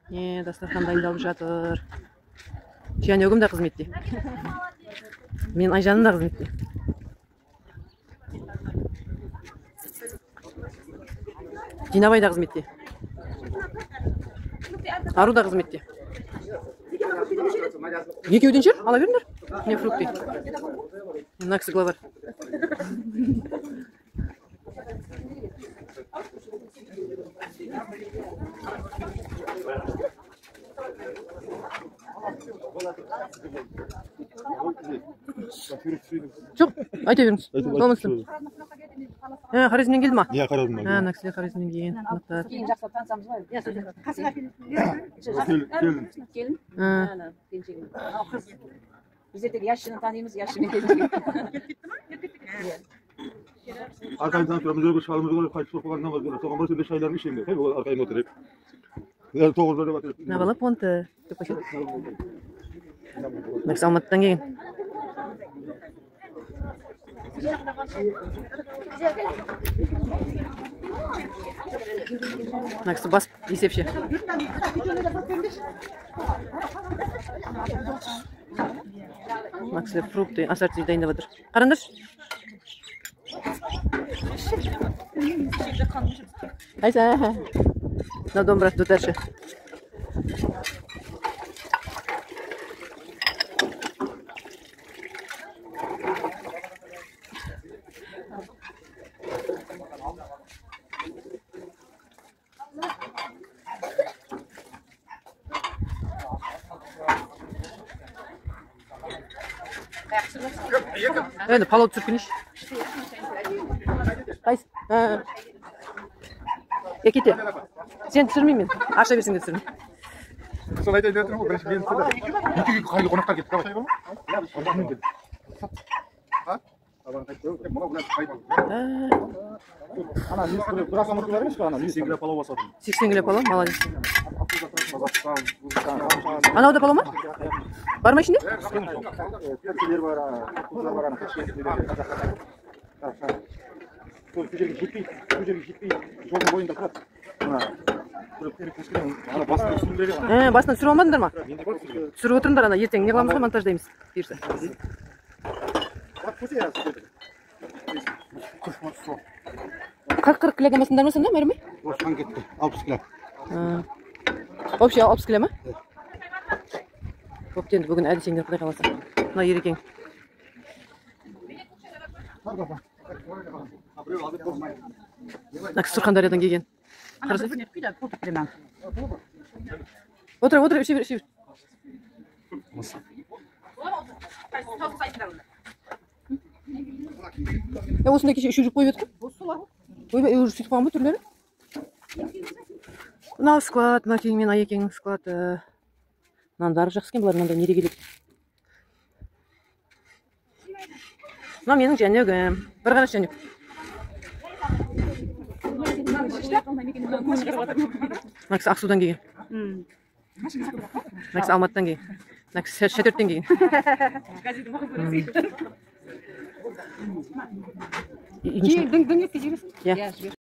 Не, дастархан дайындалып жатыр. Жәнегім де қызметте. Мен Айжаным да қызметте. Динабай да қызметте. Ару да қызметте. Екеуден жер, ала беріңдер. Не фрукты. Мына кісі главарь. Жоқ, айта беріңіз. Саламатсыз. Хорезмнен келді ма? Иә, Хорезмнен. Мына кісілер Хорезмнен келген. Қонақтар. Кейін жақсылап танысамыз ғой. Келін. Келін. Ана, келіншегім. Анау қыз. Біздер тек ящыны танимыз, ящымен келіншек. Арқайын танып тұрамыз, өзі шалымыз ғой, қайтыс болып қалған намаз көріп. Соған барып бес айларын ішемін. Хей, ол арқайын отырып. Тоғызда деп атырып. Мына бала понты деп қойшы. Мына кісі Алматыдан келген. Мына кісі бас есепші. Мына кісілер фрукты, ассорти дайындап жатыр. Қараңдаршы. Айса. Мына домбыра дутаршы. Енді палау түсіріп келейінші. Қайсы? Кете. Сен түсірмеймін мен. Ақша берсең де түсірмеймін. Соны айтайын деп отырмын ғой, бірінші мені түсірді. Екі үйге қайғы қонақтар кетті. 80 кило палау, молодец. Анау да палау ма? Бар ма ішінде? Басынан түсіріп алмадыңдар ма? Түсіріп отырыңдар, ана ертең не қыламыз ғой, монтаждаймыз. Бұйырса. 40-40 килограмм басыңдар ма сонда, Мәрімай? Осыған кетті, 60 кило. Вообще 60 кило ма? Бопты енді бүгін әлі сеңдер, Құдай қаласа. Мына Ерекең. Мына кісі Сурхандариядан келген. Қарасай. Отыр, отыр, іше бер, іше бер. Осындай кеше үшеу жеп қойып едік қой. Ойбай, уже сөйтіп қойған ба түрлері? Мынау склад, Мәкең мен Айекеңнің склады. Нандары жақсы екен, бұлар мынандай нере келеді. Мынау менің жәнегім. Бір қарашы жәнек. Мына кісі Ақсудан келген. Мына кісі Алматыдан келген. Мына кісі Шәтөрттен келген. Дөңгелекке жібересің? Иә.